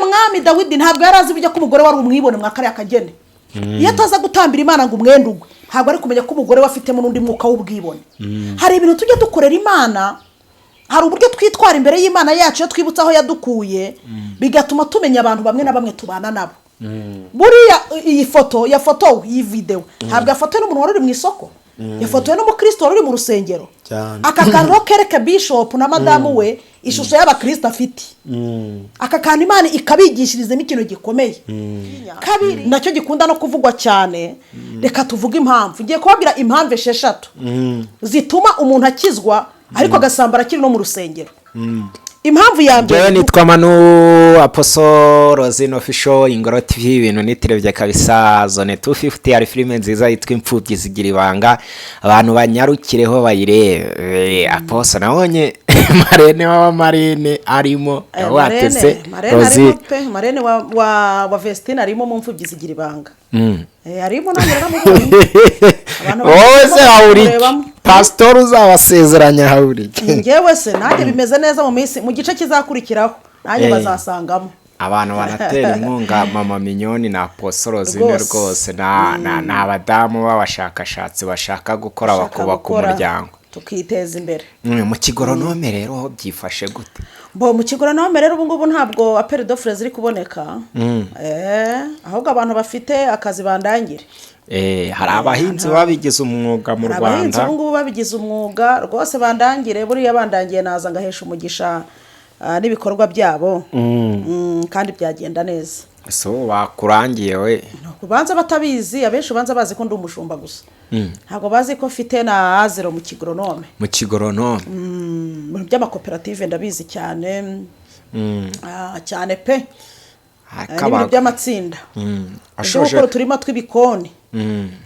Mwami Dawidi ntabwo yari azi burya ko umugore wari umwibone mwa kariya kagene. Iyo ataza gutambira Imana ngo umwenda ugwe, ntabwo ari kumenya ko umugore we afitemo n'undi mwuka w'ubwibone. Hari ibintu tujya dukorera Imana, hari uburyo twitwara imbere y'Imana yacu iyo twibutse aho yadukuye, bigatuma tumenya abantu bamwe na bamwe tubana nabo. Buriya iyi foto yafotowe, iyi videwo, ntabwo yafotowe n'umuntu wari uri mu isoko, yafotowe n'umukristo wari uri mu rusengero. Aka kantu rero kereke bishop na madamu we ishusho y'abakristo afite. Aka kantu Imana ikabigishirizamo ikintu gikomeye. Kabiri, nacyo gikunda no kuvugwa cyane, reka tuvuge impamvu. Ngiye kubabwira impamvu 6 zituma umuntu akizwa ariko agasambara akiri no mu rusengero. Impamvu ya mbere: Njyewe nitwa Manu Apostle Rosine Official, Ingoro TV, ibintu nitirebye kabisa. Zone 250 hari filime nziza yitwa Imfubyi Zigira Ibanga, abantu banyarukireho bayirebe. Apostle, nabonye marraine w'abamarraine arimo watese. Marraine arimo. Rosine. Pe, marraine wa Vestine arimo mu Mfubyi Zigira Ibanga. Arimo, nanjye naramubonye. Abantu Wowe se barimo hawuri iki? kurebamo. Pasitori uzabasezeranya hawuri iki? Njyewe se nanjye bimeze neza, mu minsi, mu gice kizakurikiraho nanjye bazasangamo. Abantu banatera inkunga Mama Minyoni na Apostle Rosine. Rwose. Rwose ni abadamu b'abashakashatsi bashaka gukora, Bashaka bakubaka gukora, umuryango. tukiteza imbere. Mu kigoronome rero ho byifashe gute? Bo, mu kigoronome rero ubu ngubu ntabwo appel d'offre ziri kuboneka, ahubwo abantu bafite akazi bandangire. Hari abahinzi babigize umwuga mu Hari abahinzi Rwanda. ubu ngubu babigize umwuga rwose, bandangire. Buriya bandangiye naza ngahesha umugisha n'ibikorwa byabo, kandi byagenda neza. Ese ubu bakurangiye we? Ubanza batabizi, abenshi ubanza bazi ko ndi umushumba gusa, ntabwo bazi ko mfite na A0 mu kigoronome. Mu kigoronome. Mu bintu by'amakoperative ndabizi cyane. Cyane pe. N'ibintu by'amatsinda, ibyo Ashoje gukora uturima tw'ibikoni,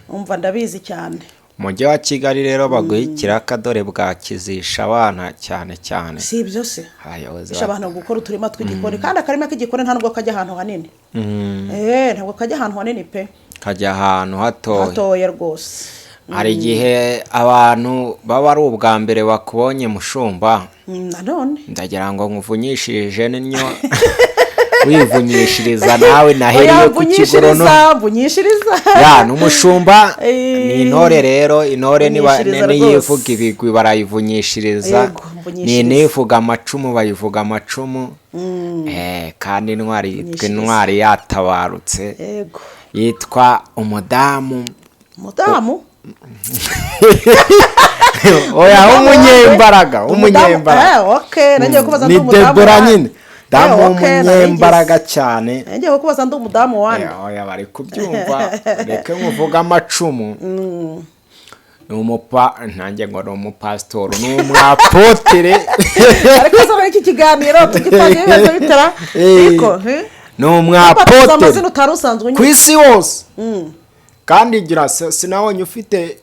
umva, ndabizi cyane. Umujyi wa Kigali rero baguha ikiraka, dore bwakizisha abana cyane cyane. Si ibyo se? Abayobozi Bisha abantu gukora uturima tw'igikoni, kandi akarima k'igikoni nta nubwo kajya ahantu hanini. Ntabwo kajya ahantu hanini pe. Kajya ahantu hatoya. Hatoya rwose. Hari igihe abantu baba ari ubwa mbere bakubonye, mushumba. Nanone. Ndagira ngo nkuvunyishirije n'inyo wivunyishiriza nawe naheriye Oya, ku kigorono. mvunyishiriza, mvunyishiriza. Ya, ni umushumba, ni intore rero. Intore niba Mvunyishiriza niyivuga rwose. ibigwi barayivunyishiriza. Yego, mvunyishiriza. Ni nivuga amacumu bayivuga amacumu. Kandi intwari yitwa Mvunyishiriza. intwari yatabarutse. Yitwa umudamu. Umudamu. Oya, w'umunyembaraga, w'umunyembaraga. Okay, nagiye kubaza Ni ndi umudamu Debora wande. nyine, damu Okay, w'umunyembaraga cyane. Nagiye kubaza ndi umudamu wande. Oya, bari kubyumva, reke nkuvuge amacumu. Ni umupa, nanjye ngo ni umupasitori, ni umwapotere. Ariko se muri iki kiganiro tugitangiye bimeze bitera ariko, eh? Ni Batuza umwapotere amazina utari usanzwe ku unyuze. isi hose. Kandi gira sinabonye ufite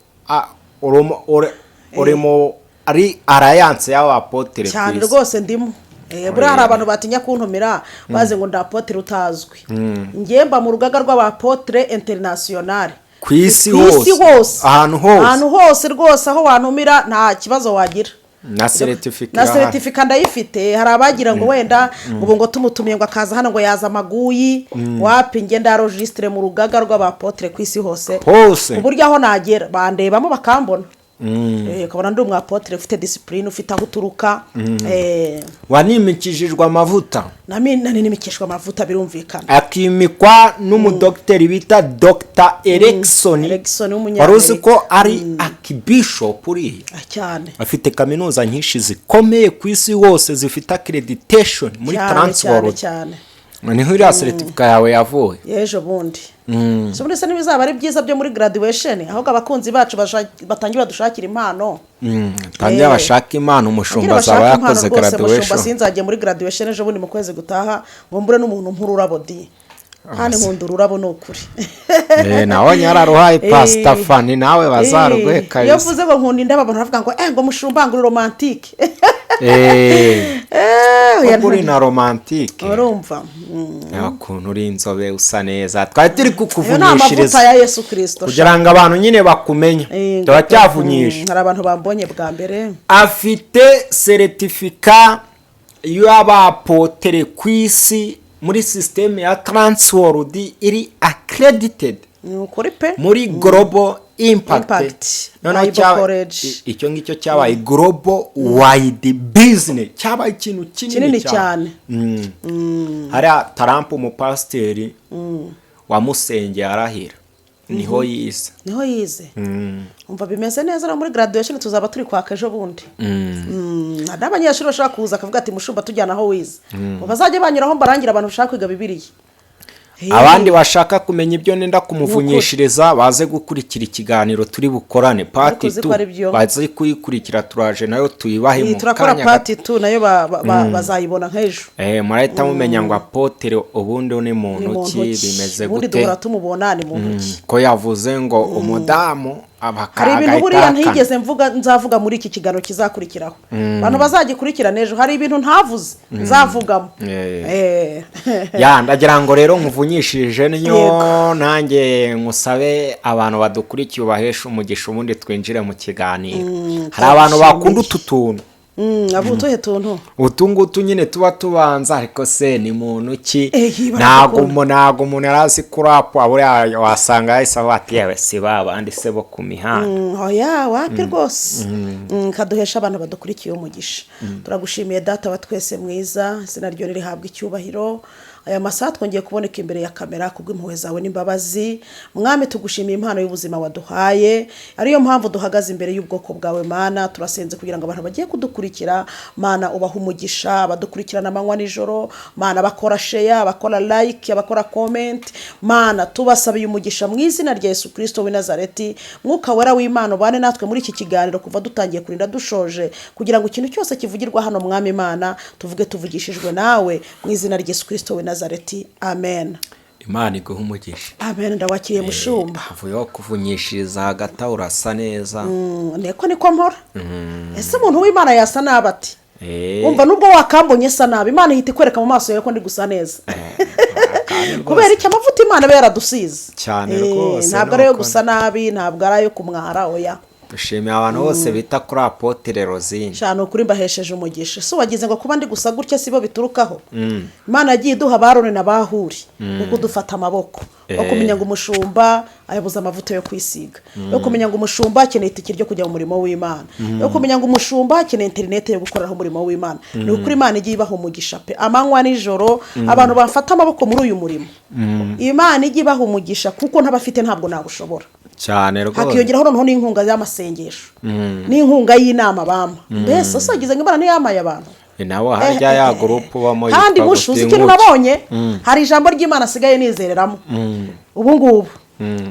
uri mu ari alliance y'abapotere ku Cyane isi. rwose ndimo. Buriya hari abantu batinya kuntumira bazi ngo ndi apotere utazwi. Njye mba mu rugaga rw'abapotere international. Ku isi Ku isi hose. hose. Ahantu hose. Ahantu hose rwose, aho wantumira nta kibazo wagira. Na certificate Na irahari. certificate ndayifite. Hari abagira ngo wenda ngo ubu ngo tumutumiye ngo akaza hano ngo yaza amaguyi. Wapi, njye ndarojisitire mu rugaga rw'abapotere ku isi hose. Hose. Ku buryo aho nagera bandebamo bakambona. Ukabona ndi umwapotere ufite discipline, ufite aho uturuka. Wanimikishijwe amavuta. Nanimikishwa amavuta, birumvikana. Akimikwa n'umudogiteri bita Dr Erikson. Erikson w'umunyamerika. Wari uzi ko ari archbishop uriya? Ah, cyane. Afite kaminuza nyinshi zikomeye ku isi hose zifite accreditation muri Cyane cyane. Transworld. Cyane. Niho iriya certificate yawe yavuye. Y'ejo bundi. So muri se ntibizaba ari byiza byo muri graduation? Ahubwo abakunzi bacu batangira badushakira impano. Tangira bashaka impano, umushumba Bagira azaba bashake impano yakoze rwose, mushumba. graduation. Sinzajye muri graduation ejo bundi mu kwezi gutaha ngo mbure n'umuntu mpa ururabo di. Kandi nkunda ururabo, ni ukuri. Nabonye yararuhaye Pasita Fani, nawe bazaruguhe. Iyo Kabisa. mvuze ngo nkunda indabo, abantu baravuga ngo ngo mushumba, ngo uri romantique. Oya, Koko uri na romantique. Urumva. Ukuntu uri inzobe, usa neza, twari turi Ayo ni amavuta kukuvunyishiriza ya Yesu Kirisito. kugira ngo abantu nyine bakumenye. Turacyavunyisha. Hari abantu bambonye bwa mbere. Afite certificate y'abapotere ku isi. Muri système ya Transworld iri accredited. Ni ukuri pe. Muri Global Impact. Impact. Noneho Bible College. Icyo ngicyo cyabaye global wide business, cyabaye ikintu kinini Kinini cyane. Hariya Trump, umupasiteri wamusengeye arahira, niho yize. Niho yize. Umva, bimeze neza. No muri graduation tuzaba turi kwaka ejo bundi. Hari n'abanyeshuri bashobora kuza akavuga ati: "Mushumba, tujyana aho wize." Ngo bazajye banyuraho mbarangira abantu bashaka kwiga Bibiliya. Abandi bashaka kumenya ibyo nenda kumuvunyishiriza baze gukurikira ikiganiro turi bukorane part Uzi tu. ko ari byo. Baze kuyikurikira, turaje nayo tuyibahe Iyi mu turakora kanya part gato. 2 nayo bazayibona nk'ejo. Murahita mumenya ngo apôtre ubundi ni Ni muntu muntu ki, ki? bimeze Ubundi gute? duhora tumubona, ni muntu ki? Ko yavuze ngo umudamu Hari ibintu buriya ntigeze mvuga, nzavuga muri iki kiganiro kizakurikiraho. Abantu bazagikurikirana ejo, hari ibintu ntavuze nzavugamo. Ya, ndagira ngo rero nkuvunyishirije niyo. Yego. Nanjye nkusabe abantu badukurikiye ubaheshe umugisha, ubundi twinjire mu kiganiro. Hari abantu bakunda utu tuntu. Abo utuhe tuntu? Utu ngutu nyine tuba tubanza, ariko se ni muntu ki? Eh, Ntabwo barakunda. ntabwo umuntu yari azi kuri apu, buriya wasanga yahise avuga ati: "Yewe, si ba bandi se bo ku mihanda?" Oya, wapi rwose. Kaduhesha abantu badukurikiye umugisha. Turagushimiye, Data wa twese mwiza, izina ryo ririhabwa icyubahiro. Aya masaha twongeye kuboneka imbere ya kamera kubw'impuhwe zawe n'imbabazi. Mwami, tugushimiye impano y'ubuzima waduhaye, ariyo mpamvu duhagaze imbere y'ubwoko bwawe. Mana, turasenze kugira ngo abantu bagiye kudukurikira, Mana, ubahe umugisha. Abadukurikirana amanywa nijoro, Mana, bakora share, bakora like, abakora comment, Mana, tubasabiye umugisha mu izina rya Yesu Kirisito w'i Nazareti. Mwuka Wera w'Imana, ubane natwe muri iki kiganiro kuva dutangiye kurinda dushoje, kugira ngo ikintu cyose kivugirwa hano, Mwami Imana, tuvuge tuvugishijwe nawe, mu izina rya Yesu Kirisito w'i Nazareti, amen. Imana iguha umugisha. Amen, ndawakiriye, mushumba. Avuyeho kuvunyishiriza hagati aho, urasa neza. Niko mpora. Ese umuntu w'Imana yasa nabi ati? Wumva, nubwo wakambonye asa nabi, Imana ihita ikwereka mu maso yawe ko ndi gusa neza. Kandi rwose. Kubera iki? Amavuta Imana aba yaradusize. Cyane rwose, Ntabwo ari ayo nuko. gusa nabi, ntabwo ari ayo kumwara, oya. Dushimiye abantu bose bita kuri apôtre Rosine. Cyane, ukuri mbahesheje umugisha. Si wagize ngo kuba ndi gusa gutya sibo biturukaho? Imana yagiye iduha Abaroni na Bahuri mu kudufata amaboko, wo kumenya ngo umushumba ayabuze amavuta yo kwisiga, yo kumenya ngo umushumba akeneye itike ryo kujya mu murimo w'Imana, yo kumenya ngo umushumba akeneye interineti yo gukoreraho umurimo w'Imana. Ni ukuri, Imana igiye ibaha umugisha pe. Amanywa nijoro abantu bafata amaboko muri uyu murimo, Imana ijya ibaha umugisha, kuko ntabafite ntabwo nawushobora. Cyane rwose. Hakiyongeraho noneho n'inkunga y'amasengesho n'inkunga y'inama bampa. Mbese usagize ngo Imana ntiyamaye abantu? Ni nawe harya ya groupe ubamo Kandi yitwa mushuzi gute? ikintu Inkuki. nabonye, hari ijambo ry'Imana asigaye nizereramo ubu ngubu.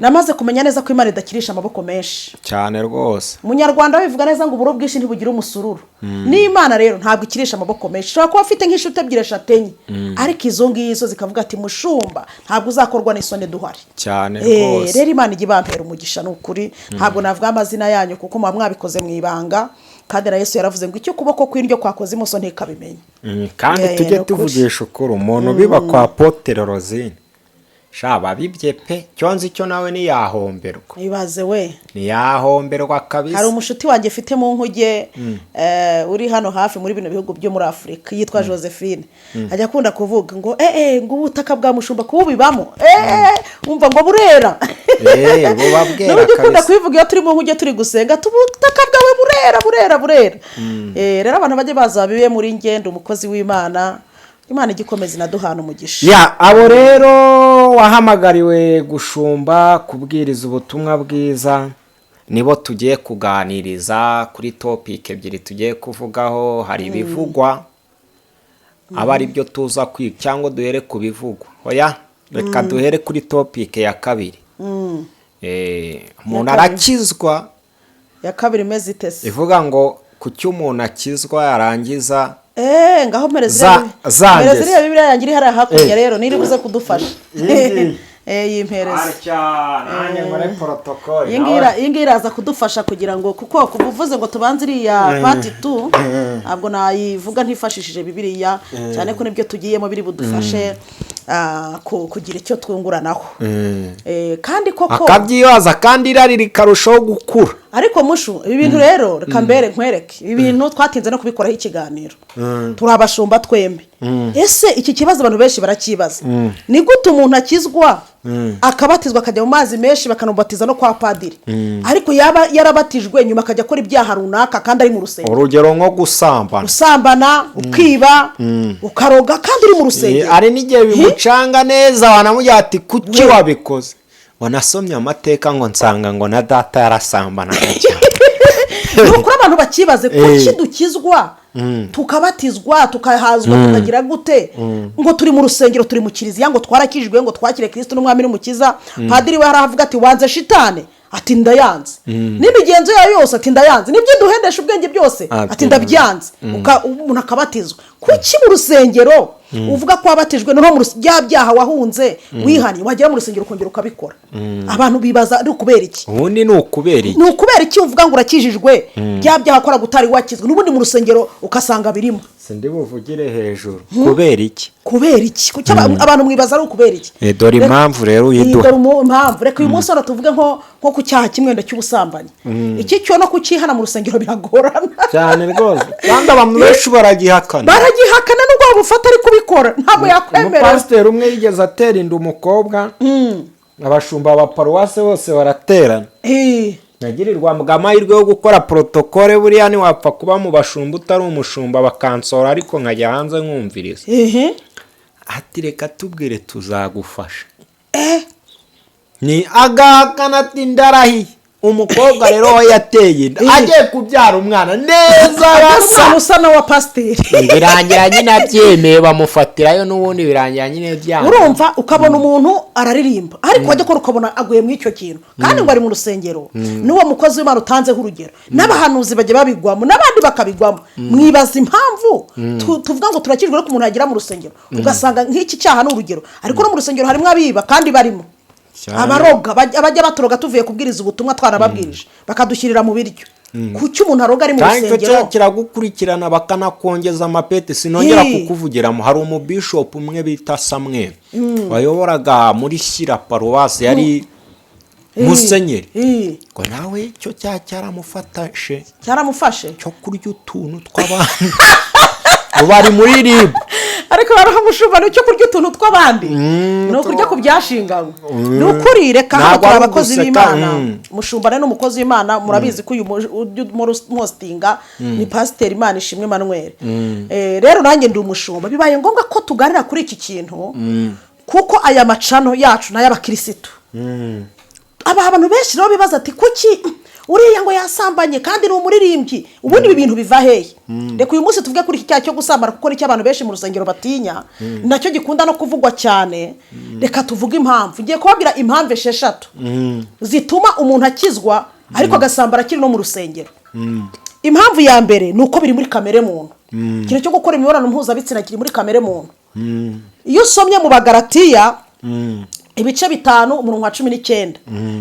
Namaze kumenya neza ko Imana idakirisha amaboko menshi. Cyane rwose. Umunyarwanda bivuga neza ngo uburo bwinshi ntibugira umusururu. N'Imana rero ntabwo ikirisha amaboko menshi. Ushobora kuba afite nk'inshuti ebyiri, eshatu, enye, ariko izo ngizo zikavuga ati: "Mushumba, ntabwo uzakorwa n'isoni duhari." Cyane rwose. Rero Imana ijya ibampera umugisha, ni ukuri. Ntabwo navuga amazina yanyu kuko muba mwabikoze mu ibanga, kandi na Yesu yaravuze ngo icyo ukuboko kw'indyo kwakoze imoso ntikabimenye. Kandi tujye Ni ukuri. tuvugisha ukuri, umuntu biba kwa apôtre Rosine sha babibye pe, cyo nzi cyo nawe ntiyahomberwa. Ibaze we. Ntiyahomberwa kabisa. Hari umushuti wanjye mfite mu nkuge, uri hano hafi muri bino bihugu byo muri Afurika, yitwa Josephine. Ajya akunda kuvuga ngo ngo ubutaka bwa mushumba kuwubibamo, umva ngo burera. Buba bwera. N'uburyo ukunda Kabisa. kubivuga iyo turi mu nkuge turi gusenga, ati: "Ubutaka bwawe burera, burera, burera." Rero abantu bajye baza babibe muri ngendo, umukozi w'Imana, Imana ijya ikomeza inaduhana umugisha. Ya, abo rero wahamagariwe gushumba, kubwiriza ubutumwa bwiza, nibo tugiye kuganiriza kuri topic ebyiri tugiye kuvugaho. Hari ibivugwa, aba ari byo tuza kwiga, cyangwa duhere ku bivugwa? Oya, reka duhere kuri topic ya kabiri. Umuntu Ya kabiri. arakizwa. Ya kabiri imeze ite se? Ivuga ngo kuki umuntu akizwa yarangiza Ngaho mpereza za mpereza ngeso. iriya Bibiliya yanjye iri hariya hakurya. Rero niri buze kudufasha. Iyi ngiyi. Yimpereza. Nanjye nkore protocole. Iyi ngiyi iraza kudufasha kugira ngo, kuko kuva uvuze ngo tubanze iriya part 2, ntabwo nayivuga ntifashishije Bibiliya, cyane ko nibyo tugiyemo biri budufashe kugira icyo twunguranaho. Kandi koko Akabyibaza, kandi irari rikarushaho gukura. Ariko mushu, ibi bintu rero, reka mbere nkwereke, ibi bintu twatinze no kubikoraho ikiganiro, turi abashumba twembi. Ese iki kibazo abantu benshi barakibaza: ni gute umuntu akizwa, akabatizwa, akajya mu mazi menshi, bakanamubatiza no kwa padiri, ariko yaba yarabatijwe nyuma akajya akora ibyaha runaka kandi ari mu rusengero? Urugero nko gusambana. Gusambana, ukiba, ukaroga kandi uri mu rusengero. Hari n'igihe bimucanga neza, wanamubwira ati: "Kuki wabikoze?" Wanasomye amateka ngo nsanga ngo na data yarasambanaga cyane. Ni ukuri, abantu bakibaze: kuki dukizwa, tukabatizwa, tukahazwa, tukagira gute, ngo turi mu rusengero, turi mu kiliziya, ngo twarakijijwe, ngo twakire Kirisito n'umwami n'umukiza, padiri we haravuga ati: "Wanze shitani?" Ati: "Ndayanze n'imigenzo yayo yose." Ati: "Ndayanze n'ibyo duhendesha ubwenge byose." Ati: "Ndabyanze." Umuntu akabatizwa, kuki mu rusengero uvuga ko wabatijwe, noneho bya byaha wahunze, wihannye, wagera mu rusengero ukongera ukabikora? Abantu bibaza ni ukubera iki? Ubundi ni ukubera iki? Ni ukubera iki uvuga ngo urakijijwe, bya byaha wakoraga utari wakizwe, n'ubundi mu rusengero ugasanga birimo? Sindi buvugire hejuru kubera iki. Kubera iki? Kuki abantu mwibaza ari ukubera iki? Dore impamvu rero uyiduha. Dore impamvu. Reka uyu munsi hano tuvuge nko ku cyaha kimwe wenda cy'ubusambanyi. Iki cyo no kukihana mu rusengero biragorana. Cyane rwose, kandi abantu benshi baragihakana. Baragihakana, nubwo wabufata ari kubikora ntabwo yakwemerera. Umupasiteri umwe yigeze atera inda umukobwa, abashumba ba paruwase bose baraterana. Nagirirwa amahirwe yo gukora protocole. Buriya ntiwapfa kuba mu bashumba utari umushumba, bakansora, ariko nkajya hanze nkumviriza. Ati: "Reka tubwire, tuzagufasha." Ni agahakana, ati: "Ndarahiye." Umukobwa rero we yateye inda, agiye kubyara umwana neza basa. Umwana usa n'uwa pasiteri. Birangira nyine abyemeye, bamufatirayo n'ubundi, birangira nyine byanze. Urumva, ukabona umuntu araririmba, ariko wajya kubona ukabona aguye muri icyo kintu, kandi ngo ari mu rusengero. N'uwo mukozi w'Imana utanzeho urugero, n'abahanuzi bajya babigwamo, n'abandi bakabigwamo. Mwibaza impamvu tuvuga ngo turakijwe, ariko umuntu yagera mu rusengero ugasanga nk'iki cyaha ni urugero, ariko no mu rusengero harimo abiba kandi barimo abaroga, abajya baturoga tuvuye kubwiriza ubutumwa, twarababwirije, bakadushyirira mu biryo. Kuki umuntu aroga ari mu Kandi icyo rusengero? cyaha kiragukurikirana, bakanakongeza amapeti. Sinongera kukuvugiramo. Hari umubishopu umwe bita Samweri wayoboraga muri Shyira paruwasi, yari musenyeri. Ngo nawe icyo cyaha cyaramufatashe. Cyaramufashe. Cyo kurya utuntu tw'abandi, ngo bari muri RIB. Ariko baramushumba, ni icyo kurya utuntu tw'abandi, ni ukurya ku byashinganywe. Ni ukuri, reka hano Ntabwo turi ari abakozi uguseka, b'Imana. Mushumba ni umukozi w'Imana. Murabizi ko uyu mositinga ni Pasiteri Imana Ishimwe Emmanuel. Rero nanjye ndi umushumba. Bibaye ngombwa ko tuganira kuri iki kintu, kuko aya macano yacu ni ay'abakirisitu. Aba abantu benshi rero bibaza ati: "Kuki uriya ngo yasambanye kandi ni umuririmbyi? Ubundi ibi bintu biva hehe?" Reka uyu munsi tuvuge kuri iki cyaha cyo gusambana, kuko nicyo abantu benshi mu rusengero batinya, nacyo gikunda no kuvugwa cyane. Reka tuvuge impamvu. Ngiye kubabwira impamvu 6 zituma umuntu akizwa ariko agasambana akiri no mu rusengero. Impamvu ya mbere ni uko biri muri kamere muntu. Ikintu cyo gukora imibonano mpuzabitsina kiri muri kamere muntu. Iyo usomye mu Bagaratiya ibice 5, umurongo wa 19,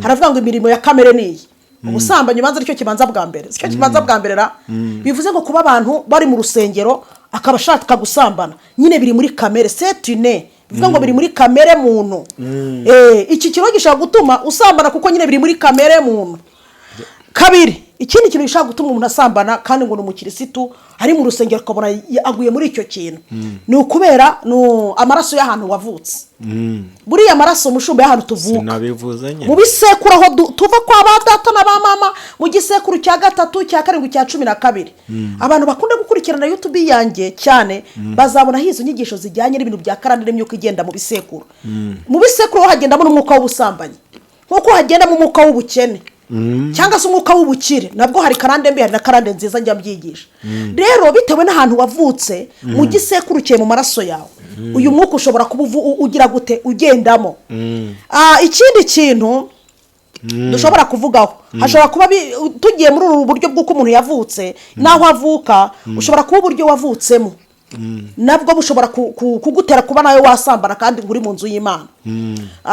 haravuga ngo imirimo ya kamere ni iyi: ubusambanyi. Ubanza aricyo kibanza bwa mbere, sicyo kibanza bwa mbere ra? Bivuze ngo kuba abantu bari mu rusengero akaba ashaka gusambana, nyine biri muri kamere, c'est inné. Bivuga ngo biri muri kamere muntu. Iki kintu gishobora gutuma usambana kuko nyine biri muri kamere muntu. Kabiri, ikindi kintu gishobora gutuma umuntu asambana kandi ngo ni umukirisitu, ari mu rusengero, ukabona aguye muri icyo kintu, ni ukubera ni amaraso y'ahantu wavutse. Buriya amaraso, mushumba, y'ahantu tuvuka, Sinabivuze nyine. mu bisekuru aho tuva kwa ba data na ba mama, mu gisekuru cya gatatu, cya karindwi, cya 12. Abantu bakunda gukurikirana YouTube yanjye cyane bazabonaho izo nyigisho zijyanye n'ibintu bya karande n'imyuka igenda mu bisekuru. Mu bisekuru ho hagendamo n'umwuka w'ubusambanyi, nk'uko hagendamo umwuka w'ubukene cyangwa se umwuka w'ubukire. Nabwo hari karande mbi, hari na karande nziza, njya mbyigisha. Rero bitewe n'ahantu wavutse, mu gisekuru cye, mu maraso yawe, uyu mwuka ushobora kuba ugira gute, ugendamo. Ikindi kintu dushobora kuvugaho, hashobora kuba tugiye muri ubu buryo bw'uko umuntu yavutse n'aho avuka, ushobora kuba uburyo wavutsemo nabwo bushobora kugutera kuba nawe wasambana kandi uri mu nzu y'Imana.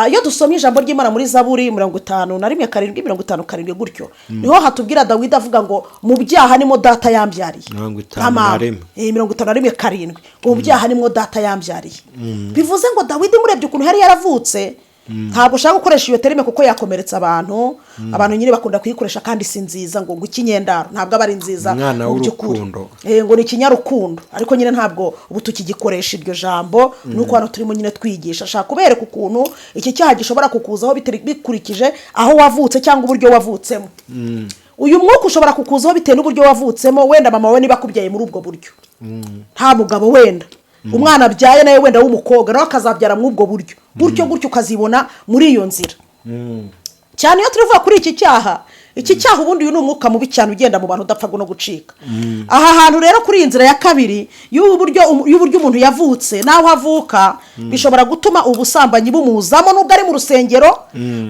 Iyo dusomye ijambo ry'Imana muri Zaburi 51 7, 57 gutyo, niho hatubwira Dawidi avuga ngo: "Mu byaha nimo data yambyariye." Mirongo itanu Na mama. na rimwe. 51:7, ngo: "Mu byaha nimwo data yambyariye." Bivuze ngo Dawidi, murebye ukuntu yari yaravutse. Ntabwo ushaka gukoresha iyo terme kuko yakomeretsa abantu. Abantu nyine bakunda kuyikoresha kandi si nziza, ngo ikinyendaro ntabwo aba ari nziza. Umwana Mu by'ukuri. w'urukundo. Ngo ni ikinyarukundo, ariko nyine ntabwo ubu tukigikoresha iryo jambo. Nuko hano turimo nyine twigisha, ashaka kubereka ukuntu iki cyaha gishobora kukuzaho bikurikije aho wavutse cyangwa uburyo wavutsemo. Uyu mwuka ushobora kukuzaho bitewe n'uburyo wavutsemo. Wenda mama wawe niba akubyaye muri ubwo buryo, nta mugabo, wenda umwana abyaye nawe wenda w'umukobwa, nawe akazabyara muri ubwo buryo, gutyo gutyo, ukazibona muri iyo nzira. Cyane iyo turivuga kuri iki cyaha, iki cyaha ubundi uyu ni umwuka mubi cyane ugenda mu bantu, udapfa no gucika. Aha hantu rero, kuri iyi nzira ya kabiri y'uburyo umuntu yavutse n'aho avuka, bishobora gutuma ubusambanyi bumuzamo nubwo ari mu rusengero.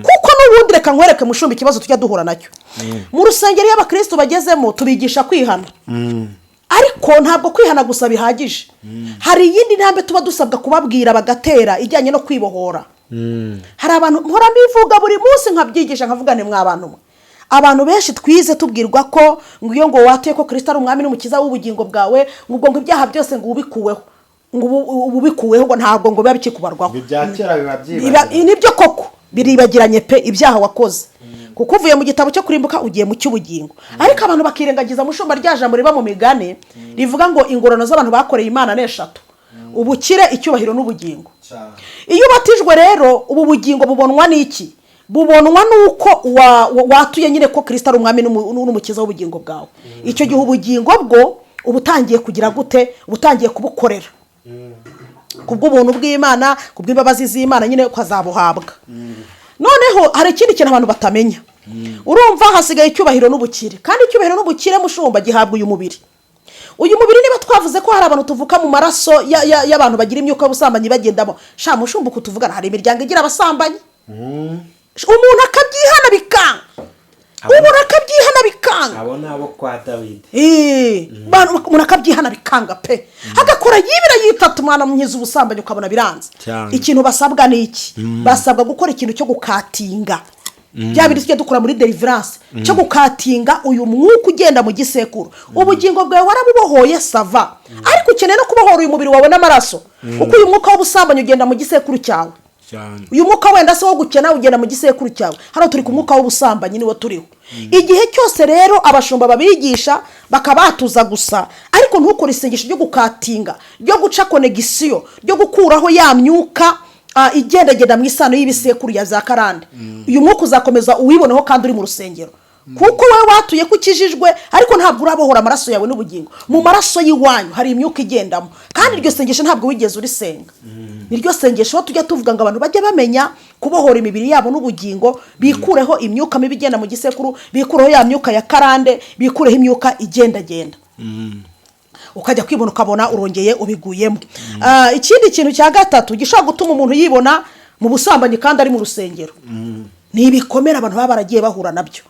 Kuko n'ubundi reka nkwereke, mushumba, ikibazo tujya duhura nacyo mu rusengero: iyo abakirisitu bagezemo, tubigisha kwihana, ariko ntabwo kwihana gusa bihagije. Hari iyindi ntambwe tuba dusabwa kubabwira bagatera, ijyanye no kwibohora. Hari abantu, mpora mbivuga buri munsi, nkabyigisha, nkavuga ni mwa bantu mwe, abantu benshi twize tubwirwa ko ngo iyo ngo watuye ko Kirisito ari umwami n'umukiza w'ubugingo bwawe, ngo ubwo ngo ibyaha byose ngo ubikuweho, ngo ubu ubikuweho, ngo ntabwo ngo biba bikikubarwaho. Ibi bya kera biba Nibyo koko, biribagiranye pe, ibyaha wakoze, kuko uvuye mu gitabo cyo kurimbuka ugiye mu cy'ubugingo. Ariko abantu bakirengagiza, mushumba, rya jambo riba mu Migani rivuga ngo ingororano z'abantu bakoreye Imana ni eshatu: ubukire, icyubahiro n'ubugingo. Iyo ubatijwe rero, ubu bugingo bubonwa n'iki? Bubonwa n'uko watuye nyine ko Kirisito ari umwami n'umukiza w'ubugingo bwawe. Icyo gihe ubugingo bwo uba utangiye kugira gute? Uba utangiye kubukorera kubw'ubuntu bw'Imana, kubw'imbabazi z'Imana nyine, ukazabuhabwa. Noneho hari ikindi kintu abantu batamenya. Urumva hasigaye icyubahiro n'ubukire, kandi icyubahiro n'ubukire, mushumba, gihabwa uyu mubiri. Uyu mubiri, niba twavuze ko hari abantu tuvuka mu maraso y'abantu bagira imyuka y'ubusambanyi bagendamo, sha mushumba, uku tuvugana hari imiryango igira abasambanyi. Umuntu akabyihana bikanga, umuntu akabyihana bikanga. Abo ni abo kwa Dawidi. Umuntu akabyihana bikanga pe, agakora yibira yitata umwana mwiza ubusambanyi, ukabona biranze. Cyane. Ikintu basabwa ni iki? Basabwa gukora ikintu cyo gukatinga, bya bindi tujya dukora muri deliverance, cyo gukatinga uyu mwuka ugenda mu gisekuru. Ubugingo bwawe warabubohoye, ça va, ariko ukeneye no kubohora uyu mubiri wawe n'amaraso, kuko uyu mwuka w'ubusambanyi ugenda mu gisekuru cyawe. Cyane. Uyu mwuka wenda se wo gukena ugenda mu gisekuru cyawe. Hano turi ku mwuka w'ubusambanyi, niwo turiho. Igihe cyose rero abashumba babigisha bakabatuza gusa, ariko ntukore isengesho ryo gukatinga, ryo guca connexion, ryo gukuraho ya myuka igendagenda mu isano y'ibisekuru ya za karande, uyu mwuka uzakomeza uwiboneho kandi uri mu rusengero, kuko wowe watuye ko ukijijwe, ariko ntabwo urabohora amaraso yawe n'ubugingo. Mu maraso y'iwanyu hari imyuka igendamo, kandi iryo sengesho ntabwo wigeze urisenga. Niryo sengesho tujya tuvuga ngo abantu bajye bamenya kubohora imibiri yabo n'ubugingo, bikureho imyuka mibi igenda mu gisekuru, bikureho ya myuka ya karande, bikureho imyuka igendagenda. Ukajya kwibona ukabona urongeye ubiguyemo. Ikindi kintu cya gatatu gishobora gutuma umuntu yibona mu busambanyi kandi ari mu rusengero ni ibikomere abantu baba baragiye bahura nabyo.